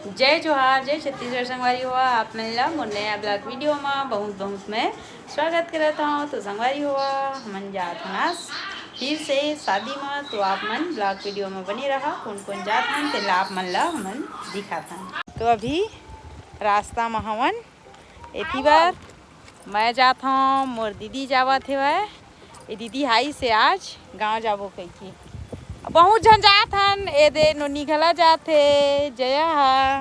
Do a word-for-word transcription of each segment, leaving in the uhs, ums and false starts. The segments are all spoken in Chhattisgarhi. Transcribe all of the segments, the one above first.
जय जोहार, जय छत्तीसगढ़ संगवारी हो, आप मन ला मोर नया ब्लॉग वीडियो मा बहुत बहुत मैं स्वागत करत हौं। तो संगवारी हो, हमन जात हन आज फिर से शादी मा, तो आप मन ब्लॉग वीडियो मा बने रहा। कौन कौन जात हन तेला आप मन ला हमन दिखात हन। तो अभी रास्ता मा हवन, एती बर मैं जात हौं, मोर दीदी जावत हेवय। ए दीदी हाइसे आज गांव जाबो कहिके। बहुत झन जात हन, ए दे नोनी घला जात हे, जया हा।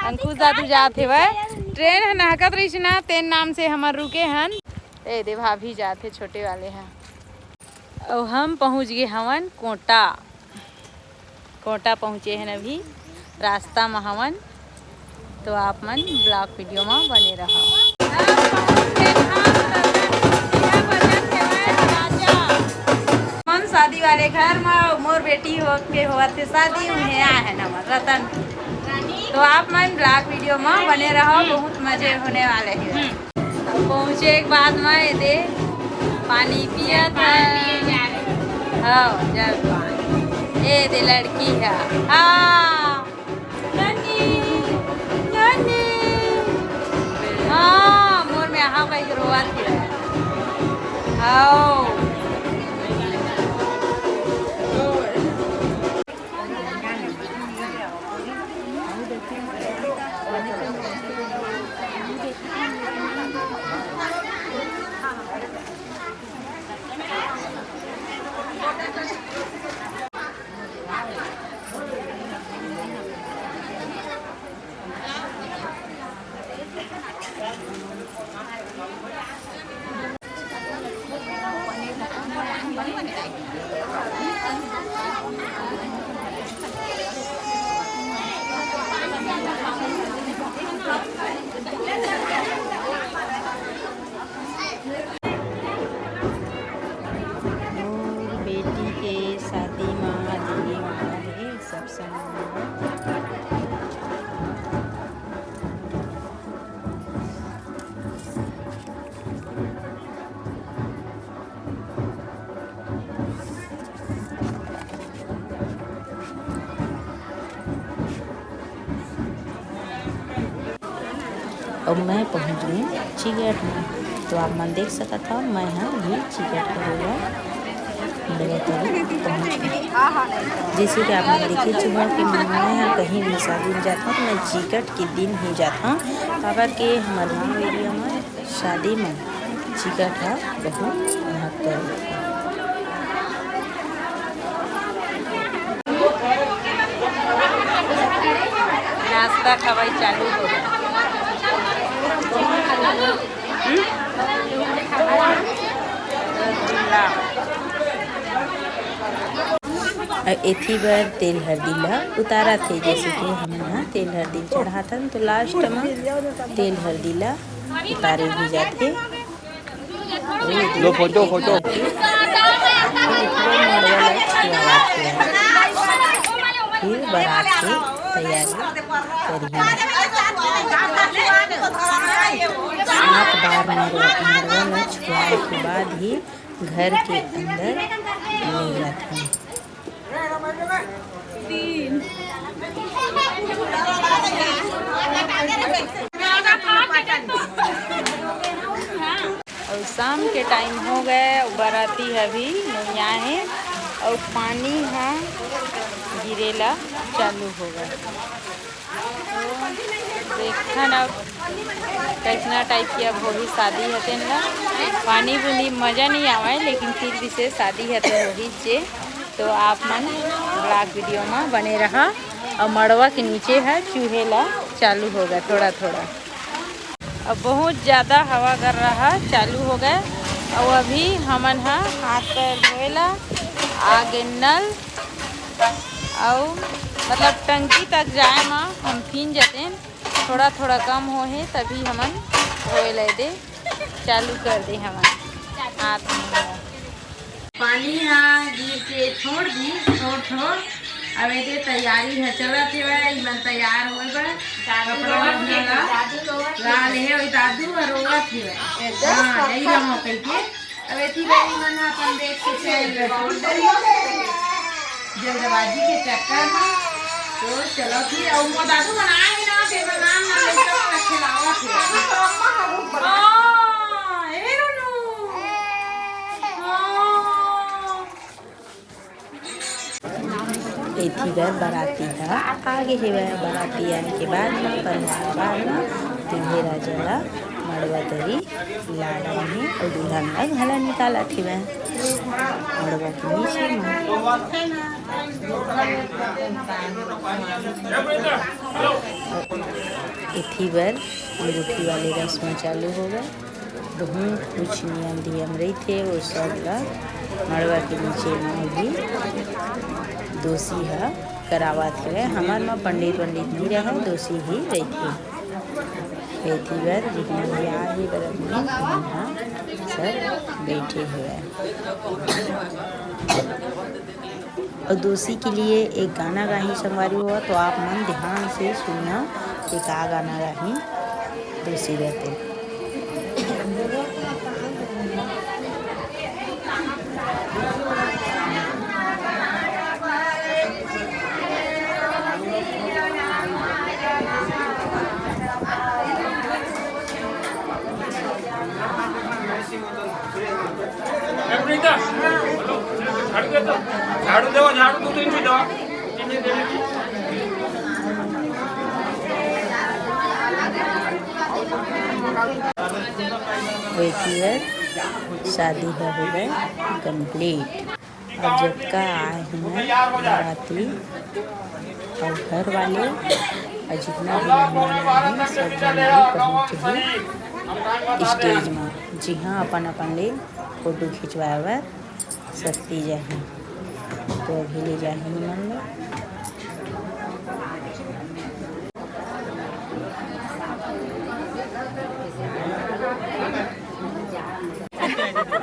अंकुश दादू जात हेवय। ट्रेन ह नहकत रहिस ना, तेन नाम से हमर रुके हन। ए दे भाभी जात हे छोटे वाले ह। अउ हम पहुंच गे हवन कोटा। कोटा पहुंचे हन अभी, रास्ता म हवन, तो आप मन ब्लॉग वीडियो म बने रहो। हम शादी वाले घर म मोर बेटी हो के होवत हे शादी, उहें आए हन हमर रतन। तो आप मन ब्लॉग वीडियो म बने रहो, बहुत मजे होने वाले हैं। अब पहुँचे के बाद म ए दे पानी पियत हे। हाँ, जलपान। ए दे लड़की हे। हाँ। ननी, ननी। हाँ, मोर में हाँ कहिके रोवत हे। हाँ। मोर बेटी के शादी मा देने वाला हे सब सामान। अब मैं पहुंच गई चिगट में। तो आप मन देख सकत हव, मैं ह अभी चिगट के रोड मड़वा तरी पहुंच गई। जैसे कि आप मन देखे चुका कि मैं ह कहीं भी शादी में जात हूँ, तो मैं चिगट के दिन ही जात हूँ, काबर के हमर गाँव एरिया में शादी में चिकट ह बहुत महत्व रखथे। नाश्ता खवाई चालू हो गे। हम्म? रसगुल्ला। अउ एथी बर तेल हरदी ला उतारत हे, जैसे कि हमन ह तेल हरदी चढ़ाथन, तो लास्ट म तेल हरदी ला उतारे भी जाथे। लो फोटो, फोटो। फिर बरात के तैयारी करही। सात बार मड़वा, मड़वा ला छुआए के बाद ही घर के अंदर ले जाथे। अउ शाम के टाइम हो गए, अउ बराती ह अभी नोइया हे, अउ पानी ह गिरे ला चालू हो गए। तो देखथन अब कैसना टाइप के अब होही शादी ह तेन ला। पानी बूंदी मजा नहीं आवे, लेकिन फिर भी से शादी ह तो होही चे। तो आप मन ब्लॉग वीडियो में बने रहा। और मड़वा के नीचे ह चूहे ला चालू होगा थोड़ा थोड़ा। अब बहुत ज़्यादा हवा कर रहा चालू हो गए। और अभी हमन ह हाथ पैर धोए ला आगे नल, अउ मतलब टंकी तक जाए म हम भींज जतेन। थोड़ा थोड़ा कम हो हे, तभी हमन धोए ला दे चालू कर दे हमन हाथ में। पानी ह गिर के छोड़ दी, छोड़ छोड़। अब एदे तैयारी ह चलत हेवय, इमन तैयार होए बर कपड़ा ओढ़ना ला, ला ले हे। ओई दादू ह रोवत हेवय। हाँ, यही रहो कहिके। अब एती बर इमन ह अपन देख के चल रहे। जल्दबाजी के चक्कर में तो चलो जी, अब मोर दादू मन आए हे ना, ते मन नाम नाम लेके ओला खिलावत हे। हाँ, ए रुनु। हाँ। एती बर बराती ह आगे हेवय। बराती आए के बाद म, परिवार बाद म, दूल्हे राजा ला मड़वा तरी लानत हे अउ दुल्हन ला घला निकालत हेवय मड़वा के नीचे म। एती बर अंगूठी वाले रस्म चालू होवय। बहुत कुछ नियम धियम रहिथे, वो सब ला मड़वा के नीचे म भी दोसी ह करावत हवय। हमर म पंडित वंडित नइ रहय, दोसी ही रहिथे। एती बर जितना भी आए हे बराती मन, उमन ह सब बैठे हवय। अउ दोसी के लिए एक गाना गाही संगवारी हो, तो आप मन ध्यान से सुनिया कि का गाना गाही दोसी रहते। झाड़ू दे तो, झाड़ू देवा, झाड़ू दो तीन भी दवा। वही है, शादी ह हो गए complete। अब जतका आए हैं बराती अउ घर वाले अउ जितना भी मेहमान आए हैं, सब झन भी पहुँच ही stage में, जिहाँ अपन अपन ले फोटो खिंचवाए बर सकती जाही, तो अभी ले जाही मन ला।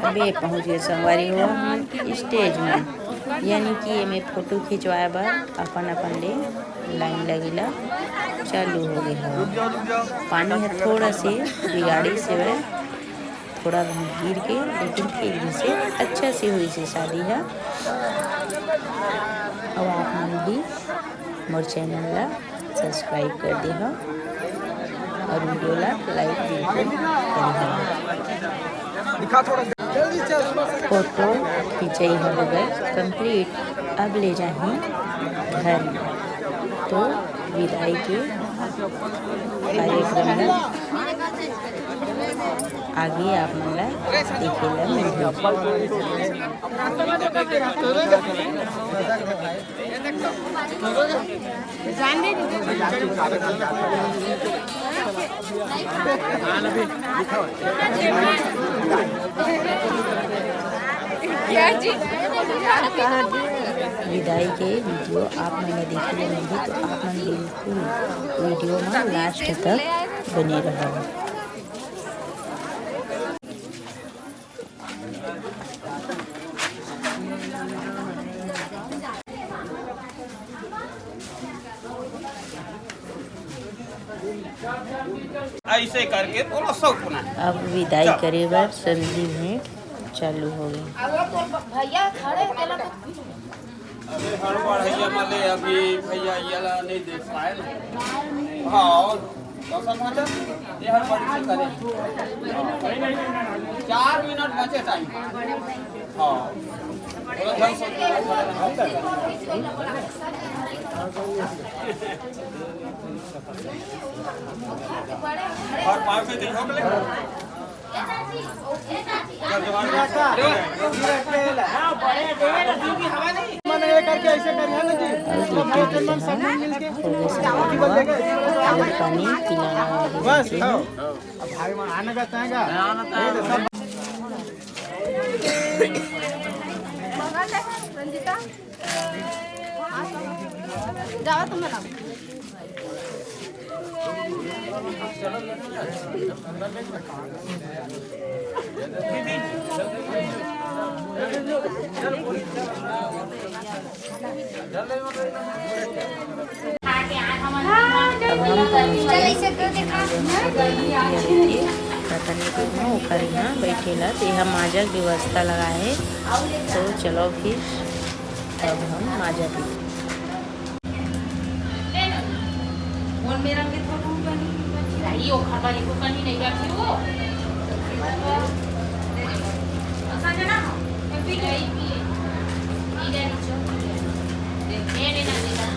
अबे पहुंच गए संगवारी हो हमन stage में, यानी कि एमे फोटो खिंचवाए बर अपन अपन ले line लगे ला चालू हो गए हवय। पानी ह थोड़ा से बिगाड़े से हवय, थोड़ा बहुत गिर के, लेकिन फिर भी से अच्छा से हुई से शादी ह। अब आप मन भी मोर channel ला subscribe कर देहा और video ला like बिल्कुल करिहा। फोटो खिंचाई ह हो गए complete। अब ले जाही घर, तो विदाई के कार्यक्रम ला आगे आप मन ला देखे ला मिलही। विदाई के video आप मन ला देखे ला मिलही, तो आप मन बिल्कुल video में last तक बने रहव। ऐसे करके बोलो, सब अपना। अब विदाई करे बर संधि भेंट चालू हो गई। भैया खड़े हैं, तेला तो अरे हड़बड़ है ये मले, अभी भैया ये ला नहीं देख पाए ना। हाँ, और दो समाचार, ये हर बड़ी से करे। चार मिनट बचे time। हाँ। थोड़ा ढंग से और पाँच सौ तीन हो गए। मन ये करके ऐसे करिए ना जी। और दीदी जी का थोड़े से हुआ, और पानी पिलाना वाली बस, रहती है। हाँ। अब भाई मन आने का चाहेगा। जाओ तुम लोग। अब हम पहुँच गए। पता नहीं कौन ओकर यहाँ बैठेला, तो यहाँ माजा के व्यवस्था लगा है। तो चलो फिर अब हम माजा पीते। कौन मेरा के थोड़ा बनी बची रही, ओखर बारी को कहीं नहीं बैठी हो। संजना, पी के आई, पी। पी ले, नीचे पी ले। देख, ये नहीं ना देगा।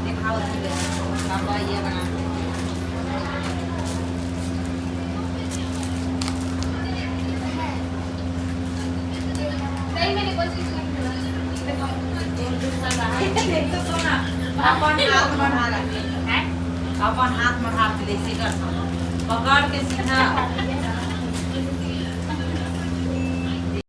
दिखाओ, बाबा, ये बना। सही में कोई चीज नहीं। अपन हाथ बढ़ा रखे। हैं? अपन हाथ बढ़ा के ले, सीधा पकड़ के सीधा।